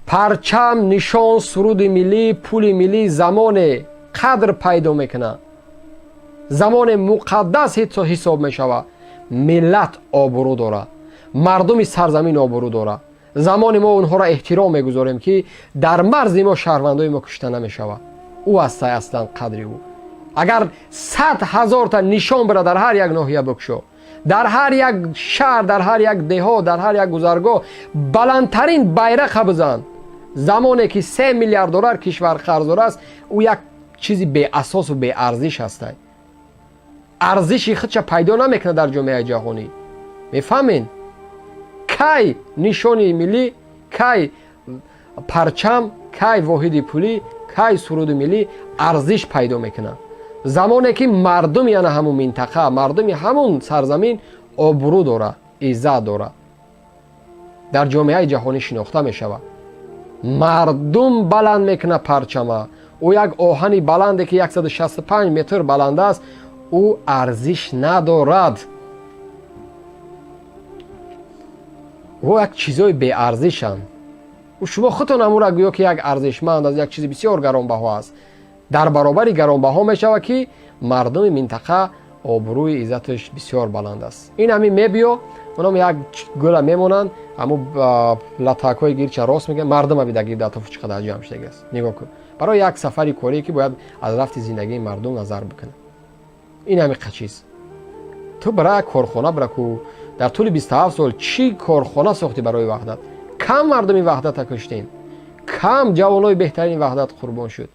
Парчам, нишон, суруди миллӣ, пули миллӣ замоне қадр пайдо мекунад, замоне муқаддас ҳисоб мешавад, миллат обрӯ дорад, мардуми сарзамин обрӯ дорад, замоне мо онҳоро эҳтиром мегузорем, ки дар марзи мо шаҳрвандои мо кушта намешавад. Ӯ астай аслан қадри ӯ. Агар 100 000-та нишон бира, дар ҳар як ноҳия бикушо, дар ҳар як шаҳр, дар ҳар як деҳот, дар ҳар як гузаргоҳ баландтарин байрақа бизан, замоне ки 3 миллиард доллар кишвар қарздор аст, ӯ як чизи беасосу беарзиш ҳастай, арзиши худша пайдо намекунад дар ҷомеаи ҷаҳонӣ. Мефаҳмен, кай нишони миллӣ, кай парчам, кай воҳиди пулӣ, кай суруди миллӣ арзиш пайдо мекунад? Замоне ки мардуми ана ҳамун минтақа, мардуми ҳамун сарзамин обрӯ дорад, иззат дорад, дар ҷомеаи ҷаҳонӣ шинохта мешавад. Мардум баланд мекунад парчама. Ӯ як оҳани баланде, ки 165 метр баланд аст, ӯ арзиш надорад. Ӯ як чизои беарзишанд. Шумо худтон ҳамура гӯё ки як арзишманд аст, як чизи бисёр гаронбаҳо аст. Дар баробари гаронбаҳо мешавад, ки мардуми минтақа обрӯи иззаташ бисёр баланд аст. Ин ҳамин мебиё, оном як гула мемонанд, ҳамун латакҳои гирча рост мегӯянд. Мардума бида, гирди атрофу чӣ қадар ҷамъ шудагиаст. Нигоҳ кун, барои як сафари корие, ки бояд аз рафти зиндагии мардум назар бикунад. Ин ҳамиқа чиз. Ту бара як корхона бира ку, дар тӯли 27 сол чӣ корхона сохтӣ барои Ваҳдат? Кам мардуми Ваҳдата куштем, кам ҷавонои беҳтарини Ваҳдат қурбон шуд.